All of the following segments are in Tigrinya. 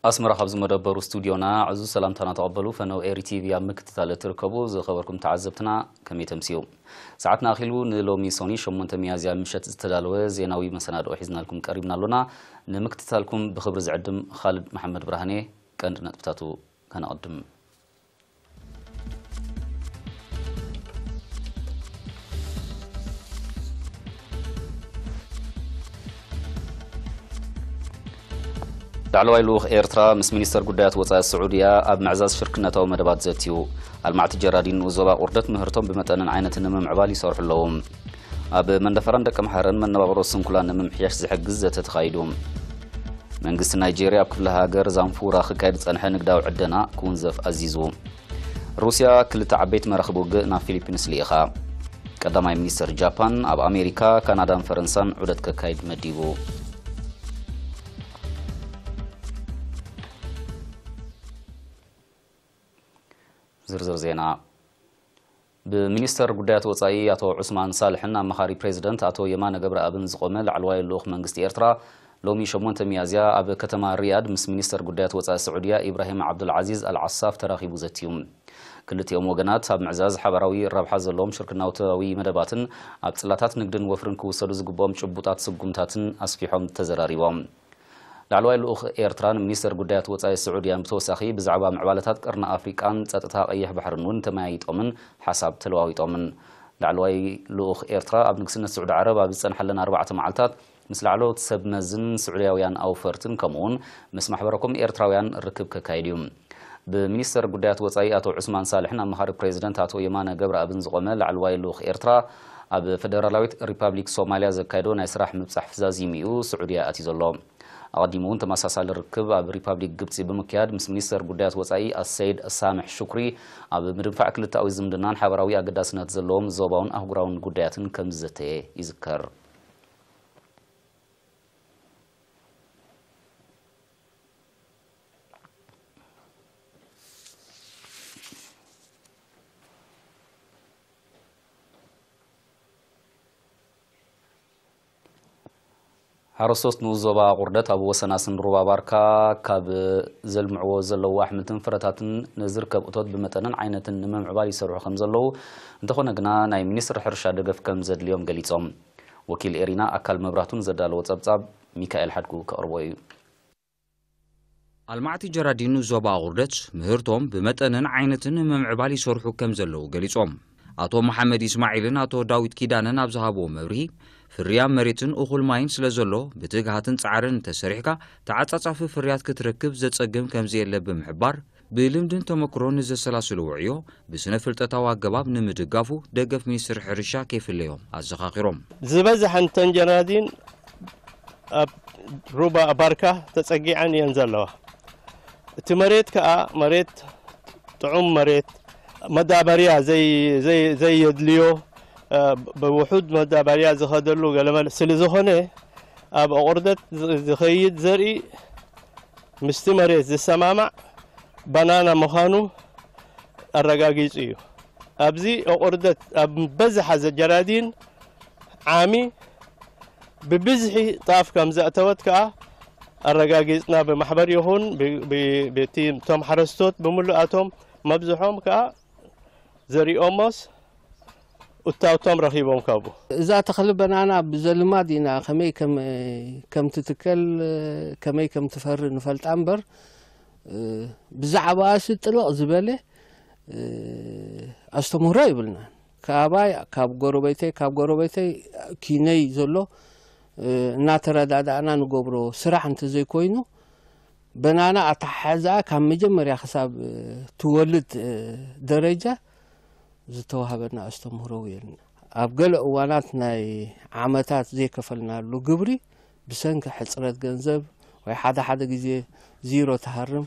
ኣስመራ ካብ ዝመደበሩ ስቱድዮና ዕዙዝ ሰላምታና ተቐበሉ። ፈነው ኤሪ ቲቪ ኣብ ምክትታል እትርከቡ ዝኸበርኩም ተዓዘብትና ከመይ ተምስዩ? ሰዓትና ኣኺሉ ንሎሚ ሶኒ ሸሞንተ ሚያዝያ ምሸት ዝተዳለወ ዜናዊ መሰናድኦ ሒዝናልኩም ቀሪብና ኣሎና። ንምክትታልኩም ብኽብሪ ዝዕድም ኻልድ መሓመድ ብርሃኔ። ቀንዲ ነጥብታቱ ከነቐድም። ላዕለዋይ ልኡኽ ኤርትራ ምስ ሚኒስተር ጉዳያት ወጻኢ ስዑድያ ኣብ ምዕዛዝ ሽርክነታዊ መደባት ዘትዩ። ኣልማዕቲ ጀራዲን ንኡስ ዞባ ቁርደት ምህርቶም ብመጠንን ዓይነትን ንምምዕባል ይሰርሑ ኣለዉ። ኣብ መንደፈራን ደቀ ምሓረን መነባብሮ ስንኩላን ንምምሕያሽ ዝሕግዝ ዘተ ተኻይዱ። መንግስቲ ናይጄርያ ኣብ ክፍለ ሃገር ዛምፉራ ክካየድ ዝጸንሐ ንግዳዊ ዕደና ክውንዘፍ ኣዚዙ። ሩስያ ክልተ ዓበይቲ መራኽብ ውግእ ናብ ፊሊፒንስ ልኢኻ። ቀዳማይ ሚኒስተር ጃፓን ኣብ ኣሜሪካ፣ ካናዳን ፈረንሳን ዑደት ከካይድ መዲቡ። ዝርዝር ዜና። ብሚኒስተር ጉዳያት ወጻኢ ኣቶ ዑስማን ሳልሕን ኣማኻሪ ፕሬዚደንት ኣቶ የማነ ገብረኣብን ዝቖመ ላዕለዋይ ልኡኽ መንግስቲ ኤርትራ ሎሚ ሸሞንተ ሚያዝያ ኣብ ከተማ ሪያድ ምስ ሚኒስተር ጉዳያት ወጻኢ ስዑድያ ኢብራሂም ዓብዱልዓዚዝ ኣልዓሳፍ ተራኺቡ ዘትዩ። ክልቲኦም ወገናት ኣብ ምዕዛዝ ሓባራዊ ረብሓ ዘለዎም ሽርክናውታዊ መደባትን ኣብ ጽላታት ንግድን ወፍርን ክውሰዱ ዝግብኦም ጭቡጣት ስጉምታትን ኣስፊሖም ተዘራሪቦም። ላዕለዋይ ልኡኽ ኤርትራ ንሚኒስተር ጉዳያት ወጻኢ ስዑድያን ብተወሳኺ ብዛዕባ ምዕባለታት ቀርኒ ኣፍሪቃን ጸጥታ ቀይሕ ባሕርን እውን ተመያይጦምን ሓሳብ ተለዋዊጦምን። ላዕለዋይ ልኡኽ ኤርትራ ኣብ ንግስነት ስዑዲ ዓረብ ኣብ ዝጸንሓለን ኣርባዕተ መዓልታት ምስ ላዕለዎት ሰብ መዝን ስዑድያውያን ኣውፈርትን ከምኡውን ምስ ማሕበረኮም ኤርትራውያን ርክብ ከካይድ እዩ። ብሚኒስተር ጉዳያት ወጻኢ ኣቶ ዑስማን ሳልሕን ኣማኻሪ ፕሬዚደንት ኣቶ የማነ ገብረኣብን ዝቖመ ላዕለዋይ ልኡኽ ኤርትራ ኣብ ፈደራላዊት ሪፓብሊክ ሶማልያ ዘካየዶ ናይ ስራሕ ምብጻሕ ፍዛዚም እዩ ስዑድያ ኣትዩ ዘሎ። ኣቐዲሙ እውን ተመሳሳሊ ርክብ ኣብ ሪፓብሊክ ግብጺ ብምክያድ ምስ ሚኒስተር ጉዳያት ወጻኢ ኣሰይድ ሳምሕ ሹክሪ ኣብ ምድንፋዕ ክልተኣዊ ዝምድናን ሓበራዊ ኣገዳስነት ዘለዎም ዞባውን ኣህጉራውን ጉዳያትን ከም ዝዘተየ ይዝከር። ሓረስቶት ንኡስ ዞባ ቁርደት ኣብ ወሰናስን ሩባ ባርካ ካብ ዘልምዕዎ ዘለዉ ኣሕምልትን ፍረታትን ንዝርከብ እቶት ብመጠንን ዓይነትን ንምምዕባል ይሰርሑ ከም ዘለዉ፣ እንተኾነ ግና ናይ ሚኒስትሪ ሕርሻ ደገፍ ከም ዘድልዮም ገሊጾም። ወኪል ኤሪና ኣካል መብራህቱ ንዘዳለዎ ጸብጻብ ሚካኤል ሓድጉ ከቕርቦ እዩ። ኣልማዕቲ ጀራዲን ንኡስ ዞባ ቁርደት ምህርቶም ብመጠንን ዓይነትን ንምምዕባል ይሰርሑ ከም ዘለዉ ገሊጾም። ኣቶ መሓመድ ኢስማዒልን ኣቶ ዳዊት ኪዳነን ኣብ ዝሃብዎ መብርሂ፣ ፍርያም መሬትን እኹል ማይን ስለ ዘሎ፣ ብትግሃትን ጻዕርን እንተሰሪሕካ፣ ተዓጻጻፊ ፍርያት ክትረክብ ዘጸግም ከም ዘየለ ብምሕባር፣ ብልምድን ተመክሮን ንዘሰላስልዎ ዕዮ ብስነ ፍልጠታዊ ኣገባብ ንምድጋፉ ደገፍ ሚኒስትሪ ሕርሻ ከይፍለዮም ኣዘኻኺሮም። ዝበዝሐን እተን ጀራዲን ኣብ ሩባ ባርካ ተጸጊዐን እየን ዘለዋ። እቲ መሬት ከኣ መሬት ጥዑም መሬት፣ መዳበርያ ዘይ-፣ ዘይ-፣ ዘየድልዮ፣ እ፣ ብውሑድ መዳበርያ ዝኸደሉ ገለመለ ስለ ዝኾነ፣ ኣብ ኣቑርደት ዝ-፣ ዝኸይድ ዘርኢ ምስቲ መሬት ዝሰማማዕ ባናና ምዃኑ ኣረጋጊጹ እዩ። ኣብዚ ኣቑርደት ኣብ በዝሓ ዘ-፣ ጀራዲን ዓሚ ብብዝሒ ጣፍ ከም ዘእተወት ከኣ ኣረጋጊጽና። ብማሕበር ይኹን ብ-፣ ብ-፣ ብቲ፣ እቶም ሓረስቶት ብምሉኣቶም መብዝሖም ከኣ ዘሪኦሞስ እታውቶም ረኺቦም ካብኡ። እዛ ተኽሊ በናና ብዘልማድ ኢና ከመይ ከም፣ ከም ትትከል፣ ከመይ ከም ትፈሪ ንፈልጣ እምበር፣ ብዛዕባኣሲ ጥልቕ ዝበለ ኣስተምህሮ የብልናን። ካባይ፣ ካብ ጎረቤተይ፣ ካብ ጎረቤተይ ኪነይ ዘሎ እናተረዳዳእና ንገብሮ ስራሕ እንተዘይኮይኑ፣ በናና ኣተሓሕዛኣ ካብ መጀመርያ ክሳብ ትወልድ ደረጃ ዝተዋህበና ኣስተምህሮ የለን። ኣብ ገለ እዋናት ናይ ዓመታት ዘይከፈልናሉ ግብሪ ብሰንኪ ሕጽረት ገንዘብ ወይ ሓደ ሓደ ግዜ ዚሮ ትሃርም፣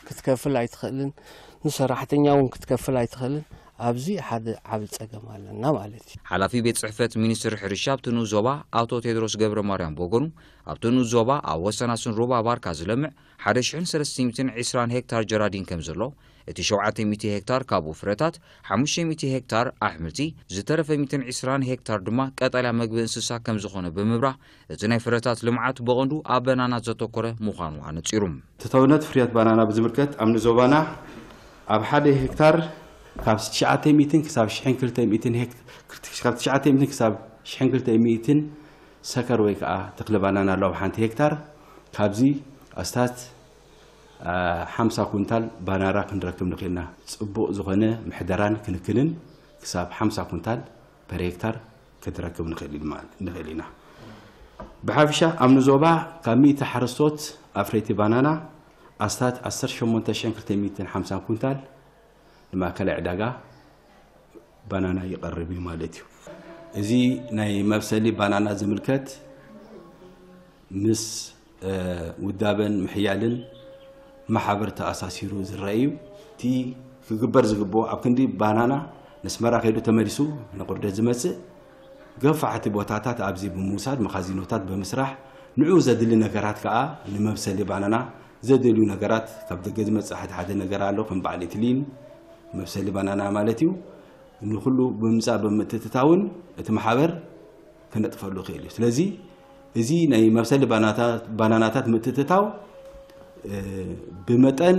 ክትከፍል ኣይትኽእልን፣ ንሰራሕተኛ እውን ክትከፍል ኣይትኽእልን። ኣብዚ ሓደ ዓቢ ጸገም ኣለና ማለት እዩ። ሓላፊ ቤት ጽሕፈት ሚኒስትሪ ሕርሻ ኣብቲ ንኡስ ዞባ ኣቶ ቴድሮስ ገብረ ማርያም ብወገኑ፣ ኣብቲ ንኡስ ዞባ ኣብ ወሰናስን ሩባ ባርካ ዝለምዕ ሓደ ሽሕን ሰለስተ ሚእትን ዕስራን ሄክታር ጀራዲን ከም ዘሎ፣ እቲ ሸውዓተ ሚእቲ ሄክታር ካብኡ ፍረታት፣ ሓሙሽተ ሚእቲ ሄክታር ኣሕምልቲ፣ ዝተረፈ ሚእትን ዕስራን ሄክታር ድማ ቀጠልያ መግቢ እንስሳ ከም ዝኾነ ብምብራህ፣ እቲ ናይ ፍረታት ልምዓት ብቐንዱ ኣብ በናና ዘተኮረ ምዃኑ ኣነጺሩ። ተተውነት ፍርያት ባናና ብዝምልከት ኣብ ንዞባና ኣብ ሓደ ሄክታር ካብ ትሽዓተ ሚእትን ክሳብ ሽሕን ክልተ ሚእትን ሄክ-፣ ካብ ትሽዓተ ሚእትን ክሳብ ሽሕን ክልተ ሚእትን ሰከር ወይ ከዓ ተኽሊ ባናና ኣሎ ኣብ ሓንቲ ሄክታር። ካብዚ ኣስታት ሓምሳ ኩንታል ባናና ክንረክብ ንኽእልና። ጽቡቕ ዝኾነ ምሕደራን ክንክንን ክሳብ ሓምሳ ኩንታል ፐር ሄክታር ክንረክብ ንኽእል ኢልና። ብሓፊሻ ኣብ ንዞባ ካብ ሚእቲ ሓረስቶት ኣፍረይቲ ባናና ኣስታት ዓሰርተ ሸሞንተ ሽሕን ክልተ ሚእትን ሓምሳን ኩንታል ንማእከላይ ዕዳጋ ባናና ይቐርብ እዩ ማለት እዩ። እዚ ናይ መብሰሊ ባናና ዝምልከት ምስ ውዳበን ምሕያልን ማሕበር ተኣሳሲሩ ዝረአ እዩ። እቲ ክግበር ዝግብኦ ኣብ ክንዲ ባናና ነስመራ ከይዱ ተመሊሱ ንቑርደት ዝመጽእ ገፋሕቲ ቦታታት ኣብዚ ብምውሳድ መኻዚኖታት ብምስራሕ ንዑ ዘድሊ ነገራት ከዓ ንመብሰሊ ባናና ዘድልዩ ነገራት ካብ ደገ ዝመጽእ ሓደ ሓደ ነገር ኣሎ ከም በዓል ኢትሊን መብሰሊ ባናና ማለት እዩ። ንኩሉ ብምምጻእ ብምትእትታውን እቲ ማሕበር ክነጥፈሉ ይኽእል እዩ። ስለዚ እዚ ናይ መብሰሊ ባናታ-፣ ባናናታት ምትእትታው ብመጠን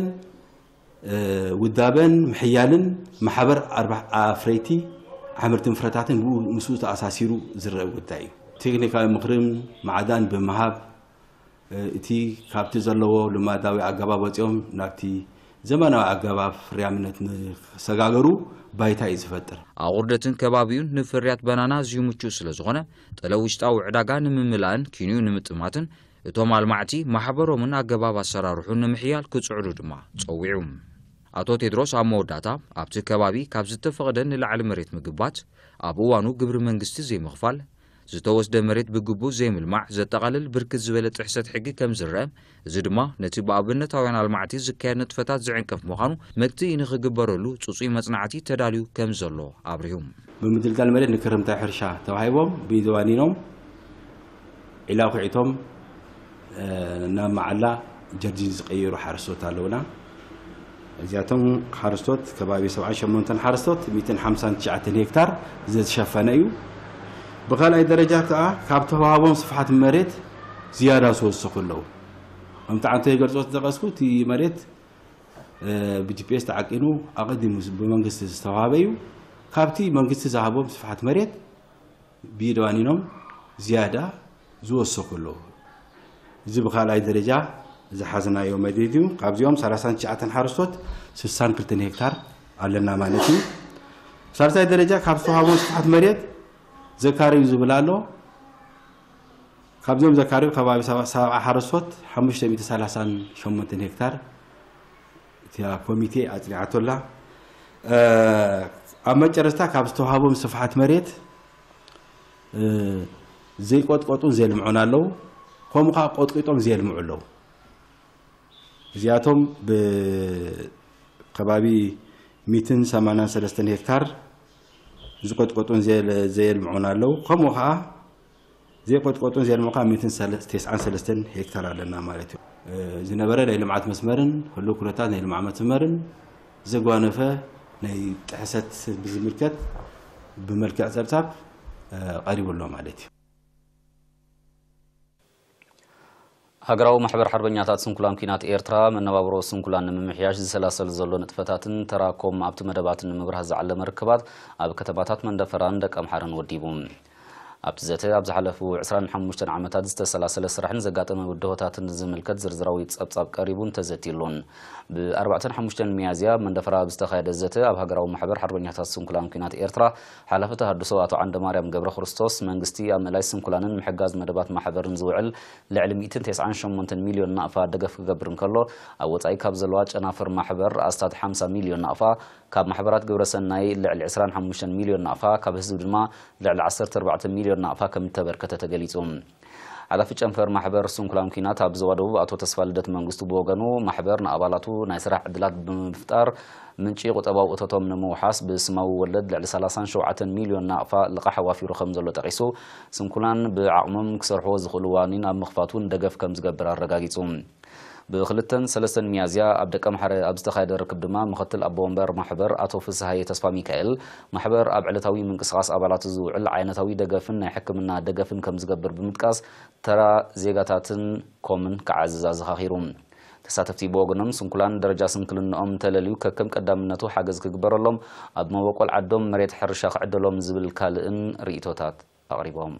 ውዳበን ምሕያልን ማሕበር ኣርባሕ ኣፍረይቲ ኣሕምልትን ፍረታትን ብኡ ምስኡ ተኣሳሲሩ ዝረአ ጉዳይ እዩ። ቴክኒካዊ ምኽርን ማዕዳን ብምሃብ እቲ ካብቲ ዘለዎ ልማዳዊ ኣገባብ ወፂኦም ናብቲ ዘመናዊ ኣገባብ ፍርያምነት ንክሰጋገሩ ባይታ እዩ ዝፈጥር። ኣቑርደትን ከባቢኡን ንፍርያት በናና ኣዝዩ ምቹእ ስለ ዝኾነ፣ ጠለብ ውሽጣዊ ዕዳጋ ንምምላእን ኪንኡ ንምጥማትን እቶም ኣልማዕቲ ማሕበሮምን ኣገባብ ኣሰራርሑን ንምሕያል ክጽዕሩ ድማ ጸዊዑ። ኣቶ ቴድሮስ ኣብ መወዳእታ፣ ኣብቲ ከባቢ ካብ ዝተፈቕደ ንላዕሊ መሬት ምግባት፣ ኣብ እዋኑ ግብሪ መንግስቲ ዘይምኽፋል፣ ዝተወስደ መሬት ብግቡእ ዘይምልማዕ ዘጠቓልል ብርክት ዝበለ ጥሕሰት ሕጊ ከም ዝረአ፣ እዚ ድማ ነቲ ብኣብነታውያን ኣልማዕቲ ዝካየድ ንጥፈታት ዝዕንቅፍ ምዃኑ መግትኢ ንኽግበረሉ ጽጹይ መጽናዕቲ ተዳልዩ ከም ዘሎ ኣብሪሁ። ብምድልዳል መሬት ንክርምታዊ ሕርሻ ተዋሂቦም ብኢድ ዋኒኖም ዒላ ኩዒቶም ናብ መዓላ ጀርዲን ዝቀየሩ ሓረስቶት ኣለውና። እዚኣቶም ሓረስቶት ከባቢ ሰብዓን ሸሞንተን ሓረስቶት ሚእትን ሓምሳን ትሽዓተን ሄክታር ዝተሸፈነ እዩ። ብኻልኣይ ደረጃ ከዓ ካብ ተዋህቦም ስፍሓት መሬት ዝያዳ ዝወሰኹ ኣለዉ። ከምቲ ዓንቶ ይገልጾ ዝጠቐስኩ እቲ መሬት ብጂፒኤስ ተዓቂኑ ኣቐዲሙ ብመንግስቲ ዝተዋህበ እዩ። ካብቲ መንግስቲ ዝሃቦም ስፍሓት መሬት ብኢድ ዋኒኖም ዝያዳ ዝወሰኹ ኣለዉ። እዚ ብኻልኣይ ደረጃ ዝሓዝናዮ መደብ እዩ። ካብዚኦም ሰላሳን ትሽዓተን ሓረስቶት ስሳን ክልተን ሄክታር ኣለና ማለት እዩ። ሳልሳይ ደረጃ ካብ ዝተዋህቦም ስፍሓት መሬት ዘካርዩ ዝብል ኣሎ። ካብዚኦም ዘካርዩ ከባቢ ሰባ ሓረስቶት ሓሙሽተ ሚእቲ ሰላሳን ሸሞንተን ሄክታር እቲያ ኮሚቴ ኣጽኒዓቶላ። ኣብ መጨረስታ ካብ ዝተዋህቦም ስፍሓት መሬት ዘይቆጥቆጡን ዘልምዑን ኣለዉ። ከምኡ ከዓ ቆጥቂጦም ዘልምዑ ኣለዉ። እዚኣቶም ብከባቢ ሚእትን ሰማንያን ሰለስተን ሄክታር ዝቆጥቆጡን ዘየልምዑን ኣለዉ። ከምኡ ከዓ ዘይቆጥቆጡን ዘየልምዑ ከዓ ሚእትን ተስዓን ሰለስተን ሄክታር ኣለና ማለት እዩ። ዝነበረ ናይ ልምዓት መስመርን ህሉው ኩነታት ናይ ልምዓት መስመርን ዘጓነፈ ናይ ጥሕሰት ብዝምልከት ብመልክዕ ጸብጻብ ቀሪቡ ኣሎ ማለት እዩ። ሃገራዊ ማሕበር ሓርበኛታት ስንኩላን ኲናት ኤርትራ፣ መነባብሮ ስንኩላን ንምምሕያሽ ዝሰላሰል ዘሎ ንጥፈታትን ተራኮም ኣብቲ መደባትን ንምብራህ ዝዓለመ ርክባት ኣብ ከተማታት መንደፈራን ደቀምሓረን ወዲቡ። ኣብቲ ዘተ፣ ኣብ ዝሓለፉ ዕስራን ሓሙሽተን ዓመታት ዝተሰላሰለ ስራሕን ዘጋጠመ ብድሆታትን ዝምልከት ዝርዝራዊ ጸብጻብ ቀሪቡን ተዘትዩሉን። ብ ኣርባዕተን ሓሙሽተን ሚያዝያ ኣብ መንደፈራ ኣብ ዝተኻየደ ዘተ፣ ኣብ ሃገራዊ ማሕበር ሓርበኛታት ስንኩላን ኲናት ኤርትራ ሓላፊ ተሃድሶ ኣቶ ዓንደማርያም ገብረክርስቶስ፣ መንግስቲ ኣብ ምእላይ ስንኩላንን ምሕጋዝ መደባት ማሕበርን ዝውዕል ልዕሊ ሚእትን ተስዓን ሸሞንተን ሚልዮን ናቕፋ ደገፍ ክገብር እንከሎ፣ ኣብ ወጻኢ ካብ ዘለዋ ጨናፍር ማሕበር ኣስታት ሓምሳ ሚልዮን ናቕፋ፣ ካብ ማሕበራት ግብረ ሰናይ ልዕሊ ዕስራን ሓሙሽተን ሚልዮን ናቕፋ፣ ካብ ህዝቢ ድማ ልዕሊ ዓሰርተ ኣርባዕተ ሚልዮን ናቕፋ ከም እተበርከተ ተገሊጹ። ሓላፊ ጨንፈር ማሕበር ስንኩላን ኲናት ኣብ ዞባ ደቡብ ኣቶ ተስፋልደት መንግስቱ ብወገኑ፣ ማሕበር ንኣባላቱ ናይ ስራሕ ዕድላት ብምፍጣር ምንጪ ቁጠባዊ እቶቶም ንምውሓስ ብስማዊ ወለድ ልዕሊ ሰላሳን ሸውዓተን ሚልዮን ናቕፋ ልቓሕ ኣዋፊሩ ከም ዘሎ ጠቒሱ፣ ስንኩላን ብዓቕሞም ክሰርሕዎ ዝኽእሉ ዋኒን ኣብ ምኽፋት እውን ደገፍ ከም ዝገብር ኣረጋጊጹ። ብክልተን ሰለስተን ሚያዝያ ኣብ ደቀምሓረ ኣብ ዝተኻየደ ርክብ ድማ ምኽትል ኣቦ ወንበር ማሕበር ኣቶ ፍስሃየ ተስፋ ሚካኤል፣ ማሕበር ኣብ ዕለታዊ ምንቅስቓስ ኣባላቱ ዝውዕል ዓይነታዊ ደገፍን ናይ ሕክምና ደገፍን ከም ዝገብር ብምጥቃስ፣ ተራ ዜጋታትን ኮምን ክዓዝዝ ኣዘኻኺሩ። ተሳተፍቲ ብወገኖም፣ ስንኩላን ደረጃ ስንክልንኦም እንተለልዩ ከከም ቀዳምነቱ ሓገዝ ክግበረሎም፣ ኣብ መበቆል ዓዶም መሬት ሕርሻ ክዕደሎም ዝብል ካልእን ርእይቶታት ኣቕሪቦም።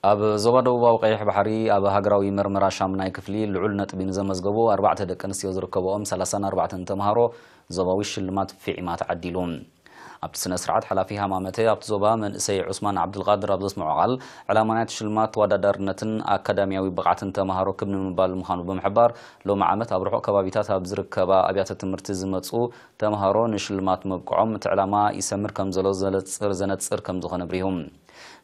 ኣብ ዞባ ደቡባዊ ቀይሕ ባሕሪ ኣብ ሃገራዊ መርመራ ሻምናይ ክፍሊ ልዑል ነጥቢ ንዘመዝገቡ ኣርባዕተ ደቂ ኣንስትዮ ዝርከብኦም ሰላሳን ኣርባዕተን ተምሃሮ ዞባዊ ሽልማት ፊዕማ ተዓዲሉ። ኣብቲ ስነ ስርዓት፣ ሓላፊ ሃማመተ ኣብቲ ዞባ መንእሰይ ዑስማን ዓብዱልቃድር ኣብ ዘስምዖ ቃል፣ ዕላማ ናይቲ ሽልማት ተወዳዳርነትን ኣካዳሚያዊ ብቕዓትን ተምሃሮ ክብ ንምባል ምዃኑ ብምሕባር፣ ሎሚ ዓመት ኣብ ርሑቕ ከባቢታት ኣብ ዝርከባ ኣብያተ ትምህርቲ ዝመጹ ተምሃሮ ንሽልማት መብቅዖም እቲ ዕላማ ይሰምር ከም ዘሎ ዘለጽር ዘነጽር ከም ዝኾነ ኣብሪሁ።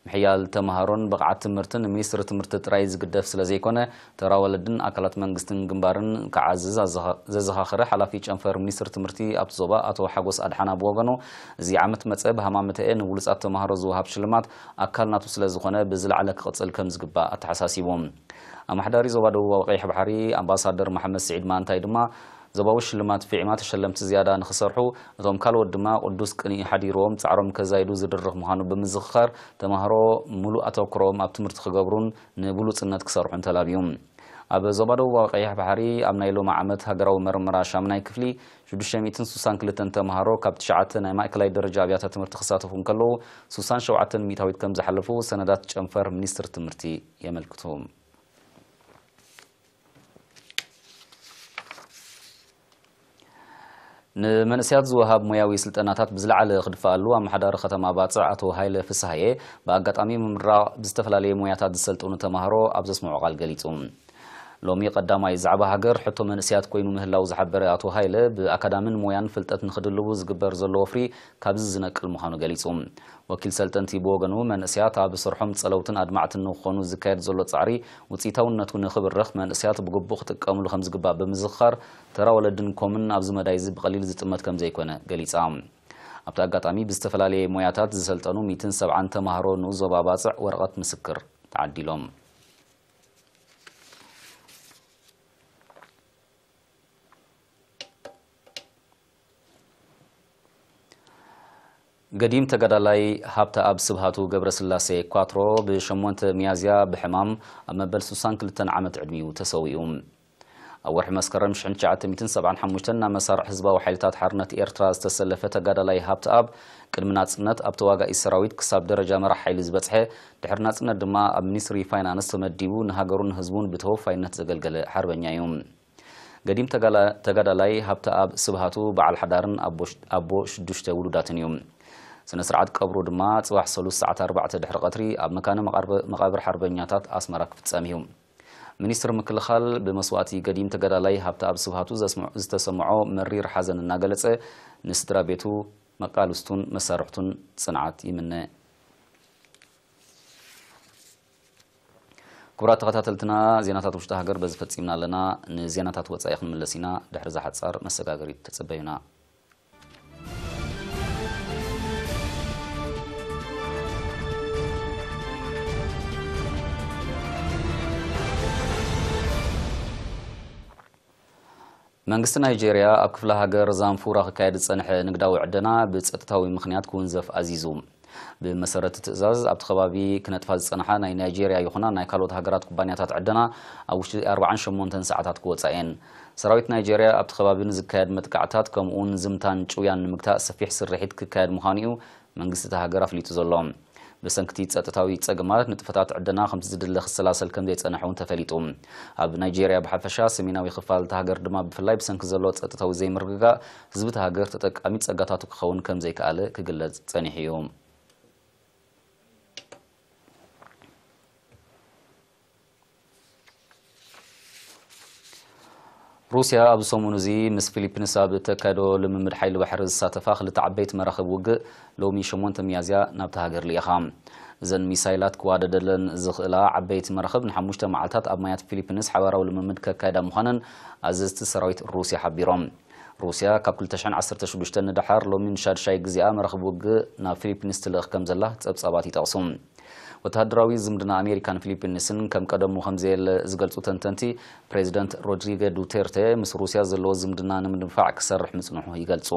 ምሕያል ተምሃሮን ብቕዓት ትምህርትን ንሚኒስትሪ ትምህርቲ ጥራይ ዝግደፍ ስለ ዘይኮነ፣ ተራ ወለድን ኣካላት መንግስትን ግንባርን ክዓዝዝ ኣዘኻ-፣ ዘዘኻኸረ ሓላፊ ጨንፈር ሚኒስትሪ ትምህርቲ ኣብቲ ዞባ ኣቶ ሓጎስ ኣድሓና ብወገኑ፣ እዚ ዓመት መጸ ብሃማመተኤ ንብሉጻት ተምሃሮ ዝወሃብ ሽልማት ኣካል ናቱ ስለ ዝኾነ ብዝለዓለ ክቕጽል ከም ዝግባእ ኣተሓሳሲቡ። ኣመሓዳሪ ዞባ ደቡባዊ ቀይሕ ባሕሪ ኣምባሳደር መሓመድ ስዒድ ማንታይ ድማ፣ ዞባዊ ሽልማት ፊዕማ ተሸለምቲ ዝያዳ ንኽሰርሑ፣ እቶም ካልኦት ድማ ቅዱስ ቅንኢ ሓዲርዎም ጻዕሮም ከዛይዱ ዝድርኽ ምዃኑ ብምዝኽኻር፣ ተምሃሮ ምሉእ ኣተኩሮኦም ኣብ ትምህርቲ ክገብሩን ንብሉጽነት ክሰርሑን ተላብዩ። ኣብ ዞባ ደቡባዊ ቀይሕ ባሕሪ ኣብ ናይ ሎሚ ዓመት ሃገራዊ መርመራ ሻምናይ ክፍሊ ሽዱሽተ ሚእትን ስሳን ክልተን ተምሃሮ ካብ ትሽዓተ ናይ ማእከላይ ደረጃ ኣብያተ ትምህርቲ ክሳተፉ እንከለዉ፣ ስሳን ሸውዓተን ሚእታዊት ከም ዝሓለፉ ሰነዳት ጨንፈር ሚኒስትሪ ትምህርቲ የመልክቱ። ንመንእሰያት ዝወሃብ ሞያዊ ስልጠናታት ብዝለዓለ ክድፍኣሉ ኣመሓዳሪ ከተማ ባጽዕ ኣቶ ሃይለ ፍስሃየ ብኣጋጣሚ ምምራቕ ብዝተፈላለየ ሞያታት ዝሰልጠኑ ተማሃሮ ኣብ ዘስምዖ ቃል ገሊጹ። ሎሚ ቀዳማይ ዛዕባ ሃገር ሕቶ መንእሰያት ኮይኑ ምህላው ዝሓበረ ኣቶ ሃይለ፣ ብኣካዳምን ሞያን ፍልጠት ንኽድልቡ ዝግበር ዘሎ ወፍሪ ካብዚ ዝነቅል ምዃኑ ገሊጹ። ወኪል ሰልጠንቲ ብወገኑ፣ መንእሰያት ኣብ ስርሖም ጸለውትን ኣድማዕትን ንክኾኑ ዝካየድ ዘሎ ጻዕሪ ውጽኢታውነቱ ንኽብርኽ፣ መንእሰያት ብግቡእ ክጥቀምሉ ከም ዝግባእ ብምዝኽኻር፣ ተራ ወለድን ኮምን ኣብዚ መዳይ እዚ ብቐሊል ዝጥመት ከም ዘይኮነ ገሊጻ። ኣብቲ ኣጋጣሚ፣ ብዝተፈላለየ ሞያታት ዝሰልጠኑ ሚእትን ሰብዓን ተማሃሮ ንኡስ ዞባ ባጽዕ ወረቐት ምስክር ተዓዲሎም። ገዲም ተጋዳላይ ሃብተኣብ ስብሃቱ ገብረስላሴ ኳትሮ ብሸሞንተ ሚያዝያ ብሕማም ኣብ መበል ስሳን ክልተን ዓመት ዕድሚኡ ተሰዊኡ። ኣብ ወርሒ መስከረም ሽሕን ትሽዓተ ሚእትን ሰብዓን ሓሙሽተን ናብ መሳርዕ ህዝባዊ ሓይልታት ሓርነት ኤርትራ ዝተሰለፈ ተጋዳላይ ሃብተኣብ፣ ቅድሚ ናጽነት ኣብ ተዋጋኢ ሰራዊት ክሳብ ደረጃ መራሕ ሓይሊ ዝበጽሐ፣ ድሕሪ ናጽነት ድማ ኣብ ሚኒስትሪ ፋይናንስ ተመዲቡ ንሃገሩን ህዝቡን ብተወፋይነት ዘገልገለ ሓርበኛ እዩ። ገዲም ተጋላ-፣ ተጋዳላይ ሃብተኣብ ስብሃቱ በዓል ሓዳርን ኣቦ ሽ-፣ ኣቦ ሽዱሽተ ውሉዳትን እዩ። ስነ ስርዓት ቀብሩ ድማ ጽባሕ ሰሉስ ሰዓት ኣርባዕተ ድሕሪ ቀትሪ ኣብ መካነ መቓርበ-፣ መቓብር ሓርበኛታት ኣስመራ ክፍጸም እዩ። ሚኒስትሪ ምክልኻል ብመስዋእቲ ገዲም ተጋዳላይ ሃብተኣብ ስብሃቱ ዘስምዖ-፣ ዝተሰምዖ መሪር ሓዘን እናገለጸ፣ ንስድራ ቤቱ፣ መቃልስቱን መሳርሕቱን ጽንዓት ይምነ። ክቡራት ተኸታተልትና፣ ዜናታት ውሽጢ ሃገር በዚ ፈጺምና ኣለና። ንዜናታት ወጻኢ ክንምለስ ኢና። ድሕሪ እዛ ሓጻር መሰጋገሪት ተጸበዩና። መንግስቲ ናይጄርያ ኣብ ክፍለ ሃገር ዛንፉራ ክካየድ ዝጸንሐ ንግዳዊ ዕደና ብጸጥታዊ ምኽንያት ክውንዘፍ ኣዚዙ። ብመሰረት ትእዛዝ፣ ኣብቲ ከባቢ ክነጥፋ ዝጸንሓ ናይ ናይጄርያ ይኹና ናይ ካልኦት ሃገራት ኩባንያታት ዕደና ኣብ ውሽጢ ኣርባዓን ሸሞንተን ሰዓታት ክወጻ እየን። ሰራዊት ናይጄርያ ኣብቲ ከባቢ ንዝካየድ መጥቃዕታት ከምኡውን ዝምታን ጭውያን ንምግታእ ሰፊሕ ስርሒት ክካየድ ምዃኑ እዩ መንግስቲ እታ ሃገር ኣፍሊጡ ዘሎ። ብሰንክቲ ጸጥታዊ ጸገማት፣ ንጥፈታት ዕደና ከምቲ ዝድለ ክሰላሰል ከም ዘይጸንሐ እውን ተፈሊጡ። ኣብ ናይጄርያ ብሓፈሻ፣ ሰሜናዊ ክፋል እታ ሃገር ድማ ብፍላይ ብሰንኪ ዘሎ ጸጥታዊ ዘይምርግጋእ፣ ህዝቢ እታ ሃገር ተጠቃሚ ጸጋታቱ ክኸውን ከም ዘይከኣለ ክግለጽ ጸኒሑ እዩ። ሩስያ ኣብዚ ሰሙን እዚ ምስ ፊሊፒንስ ኣብ እተካየዶ ልምምድ ሓይሊ ባሕሪ ዝሳተፋ ክልተ ዓበይቲ መራኽብ ውግእ ሎሚ ሸሞንተ ሚያዝያ ናብታ ሃገር ልኢኻ። እዘን ሚሳይላት ክዋደደለን ዝኽእላ ዓበይቲ መራኽብ ንሓሙሽተ መዓልታት ኣብ ማያት ፊሊፒንስ ሓባራዊ ልምምድ ከካይዳ ምዃነን ኣዘዝቲ ሰራዊት ሩስያ ሓቢሮም። ሩስያ ካብ ክልተ ሽሕን ዓሰርተ ሽዱሽተን ንደሓር ሎሚ ንሻድሻይ ግዜኣ መራኽብ ውግእ ናብ ፊሊፒንስ ትልእኽ ከም ዘላ ጸብጻባት ይጠቕሱ። ወተሃደራዊ ዝምድና ኣሜሪካን ፊሊፒንስን ከም ቀደሙ ከም ዘየለ ዝገልጹ ተንተንቲ፣ ፕሬዚደንት ሮድሪገ ዱቴርቴ ምስ ሩስያ ዘለዎ ዝምድና ንምድንፋዕ ክሰርሕ ምጽንሑ ይገልጹ።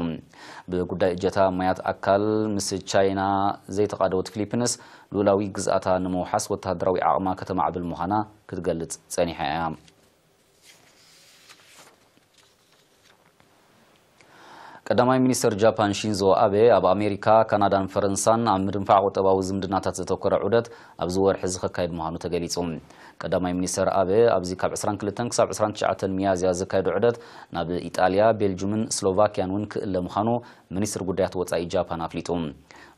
ብጉዳይ እጀታ ማያት ኣካል ምስ ቻይና ዘይተቓደወት ፊሊፒንስ፣ ሉላዊ ግዝኣታ ንምውሓስ ወተሃደራዊ ዓቕማ ከተማዕብል ምዃና ክትገልጽ ጸኒሓ እያ። ቀዳማይ ሚኒስተር ጃፓን ሺንዞ ኣቤ፣ ኣብ ኣሜሪካ፣ ካናዳን ፈረንሳን ኣብ ምድንፋዕ ቁጠባዊ ዝምድናታት ዘተኮረ ዑደት ኣብዚ ወርሒ እዚ ከካይድ ምዃኑ ተገሊጹ። ቀዳማይ ሚኒስተር ኣቤ ኣብዚ ካብ ዕስራን ክልተን ክሳብ ዕስራን ትሽዓተን ሚያዝያ ዘካየዶ ዑደት ናብ ኢጣልያ፣ ቤልጁምን ስሎቫኪያን እውን ክእለ ምዃኑ ሚኒስትሪ ጉዳያት ወጻኢ ጃፓን ኣፍሊጡ።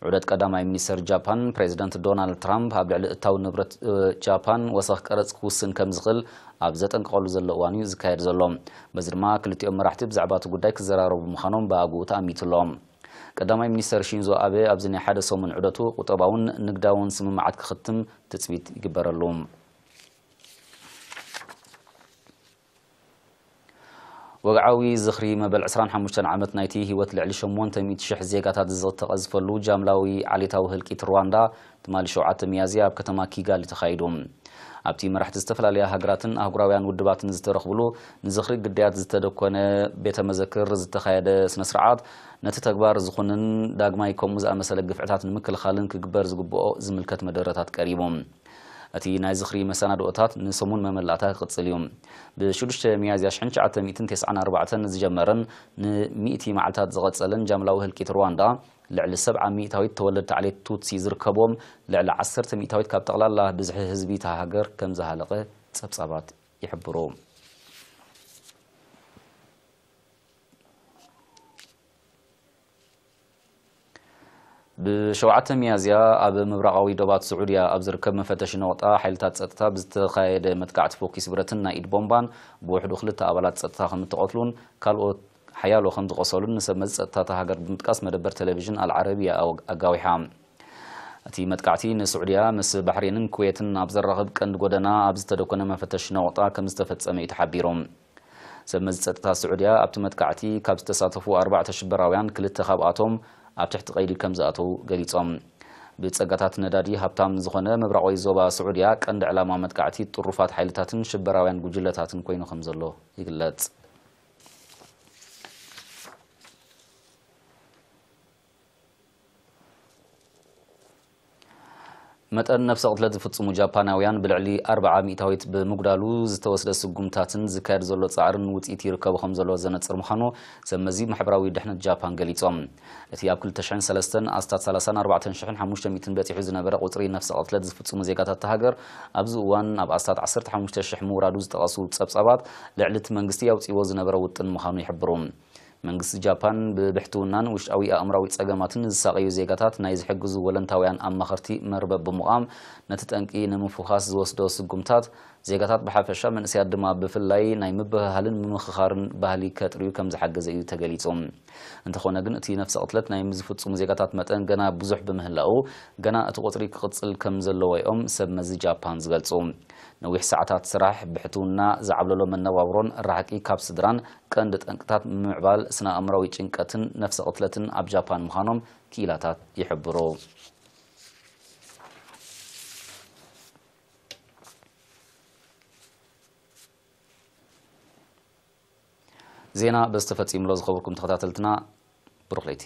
ዑደት ቀዳማይ ሚኒስተር ጃፓን ፕሬዚደንት ዶናልድ ትራምፕ ኣብ ልዕሊ እታው ንብረት እ፣ ጃፓን ወሰኽ ቀረጽ ክውስን ከም ዝኽእል ኣብ ዘጠንቀቐሉ ዘሎ እዋን እዩ ዝካየድ ዘሎ። በዚ ድማ ክልቲኦም መራሕቲ ብዛዕባ እቲ ጉዳይ ክዘራረቡ ምዃኖም ብኣግኡ ተኣሚቱ ኣሎ። ቀዳማይ ሚኒስተር ሺንዞ ኣበ ኣብዚ ናይ ሓደ ሰሙን ዑደቱ ቁጠባውን ንግዳውን ስምምዓት ክኽትም ትጽቢት ይግበረሉ። ወግዓዊ ዝኽሪ መበል ዕስራን ሓሙሽተን ዓመት ናይቲ ህይወት ልዕሊ ሸሞንተ ሚእቲ ሽሕ ዜጋታት ዝተቐዝፈሉ ጃምላዊ ዓሌታዊ ህልቂት ሩዋንዳ ትማሊ ሸውዓተ ሚያዝያ ኣብ ከተማ ኪጋሊ ተኻይዱ። ኣብቲ መራሕቲ ዝተፈላለያ ሃገራትን ኣህጉራውያን ውድባትን ዝተረኽብሉ ንዝኽሪ ግዳያት ዝተደኮነ ቤተ መዘክር ዝተኻየደ ስነ ስርዓት፣ ነቲ ተግባር ዝኹንን ዳግማይ ከምኡ ዝኣመሰለ ግፍዕታት ንምክልኻልን ክግበር ዝግብኦ ዝምልከት መደረታት ቀሪቡ። እቲ ናይ ዝኽሪ መሰናድኦታት ንሰሙን መመላእታ ክቕጽል እዩ። ብ ሽዱሽተ ሚያዝያ ሽሕን ትሽዓተ ሚእትን ተስዓን ኣርባዕተን ዝጀመረን ንሚእቲ መዓልታት ዝቐጸለን ጃምላዊ ህልቂት ሩዋንዳ፣ ልዕሊ ሰብዓ ሚእታዊት ተወለድቲ ዓሌት ቱትሲ ዝርከብዎም፣ ልዕሊ ዓሰርተ ሚእታዊት ካብ ጠቕላላ ብዝሒ ህዝቢ እታ ሃገር ከም ዝሃለቐ ጸብጻባት ይሕብሩ። ብሸውዓተ ሚያዝያ ኣብ ምብራቓዊ ዶባት ስዑድያ ኣብ ዝርከብ መፈተሺ ነቑጣ ሓይልታት ጸጥታ ብዝተኻየደ መጥቃዕቲ ፎኪስ ብረትን ናይ ኢድ ቦምባን ብውሕዱ ክልተ ኣባላት ጸጥታ ከም እተቐትሉን ካልኦት ሓያሎ ከም ዝቖሰሉን ንሰብ መዚ ጸጥታ እታ ሃገር ብምጥቃስ መደበር ቴሌቪዥን ኣልዓረቢያ ኣው-፣ ኣጋዊሓ። እቲ መጥቃዕቲ ንስዑድያ ምስ ባሕሬንን ኩዌትን ኣብ ዘራኽብ ቀንዲ ጎደና ኣብ ዝተደኮነ መፈተሺ ነቑጣ ከም ዝተፈጸመ እዩ ተሓቢሩ። ሰብ መዚ ጸጥታ ስዑድያ ኣብቲ መጥቃዕቲ ካብ ዝተሳተፉ ኣርባዕተ ሽበራውያን ክልተ ካብኣቶም ኣብ ትሕቲ ቀይዲ ከም ዝኣተዉ ገሊጾም። ብጸጋታት ነዳዲ ሃብታም ዝኾነ ምብራቓዊ ዞባ ስዑድያ ቀንዲ ዕላማ መጥቃዕቲ ጥሩፋት ሓይልታትን ሽበራውያን ጉጅለታትን ኮይኑ ከም ዘሎ ይግለጽ። መጠን ነፍሰ ቅትለት ዝፍጽሙ ጃፓናውያን ብልዕሊ ኣርብዓ ሚእታዊት ብምጉዳሉ ዝተወስደ ስጉምታትን ዝካየድ ዘሎ ጻዕርን ውጽኢት ይርከቦ ከም ዘሎ ዘነጽር ምዃኑ ሰብ መዚ ማሕበራዊ ድሕነት ጃፓን ገሊጾም። እቲ ኣብ ክልተ ሽሕን ሰለስተን ኣስታት ሰላሳን ኣርባዕተን ሽሕን ሓሙሽተ ሚእትን በጺሑ ዝነበረ ቁጽሪ ነፍሰ ቅትለት ዝፍጽሙ ዜጋታት እታ ሃገር ኣብዚ እዋን ኣብ ኣስታት ዓሰርተ ሓሙሽተ ሽሕ ምውራዱ ዝጠቐሱ ጸብጻባት፣ ልዕሊ እቲ መንግስቲ ኣውጺዎ ዝነበረ ውጥን ምዃኑ ይሕብሩ። መንግስቲ ጃፓን ብብሕትውናን ውሽጣዊ ኣእምራዊ ጸገማትን ንዝሳቐዩ ዜጋታት ናይ ዝሕግዙ ወለንታውያን ኣማኸርቲ መርበብ ብምቋም፣ ነቲ ጠንቂ ንምፍዃስ ዝወስዶ ስጉምታት፣ ዜጋታት ብሓፈሻ መንእሰያት ድማ ብፍላይ ናይ ምብህሃልን ምምኽኻርን ባህሊ ከጥርዩ ከም ዝሓገዘ እዩ ተገሊጹ። እንተኾነ ግን እቲ ነፍሰ ቅትለት ናይ ዝፍጽሙ ዜጋታት መጠን ገና ብዙሕ ብምህላኡ፣ ገና እቲ ቁጽሪ ክቕጽል ከም ዘለዎ እዮም ሰብ መዚ ጃፓን ዝገልጹ። ነዊሕ ሰዓታት ስራሕ፣ ብሕትውና ዝዓብለሎ መነባብሮን ርሕቂ ካብ ስድራን ቀንዲ ጠንቅታት ምምዕባል ስነ ኣእምራዊ ጭንቀትን ነፍሰ ቅትለትን ኣብ ጃፓን ምዃኖም ክኢላታት ይሕብሩ። ዜና በዚ ተፈጺሙ ኣሎ። ዝኸበርኩም ተኸታተልትና፣ ብሩኽ ለይቲ።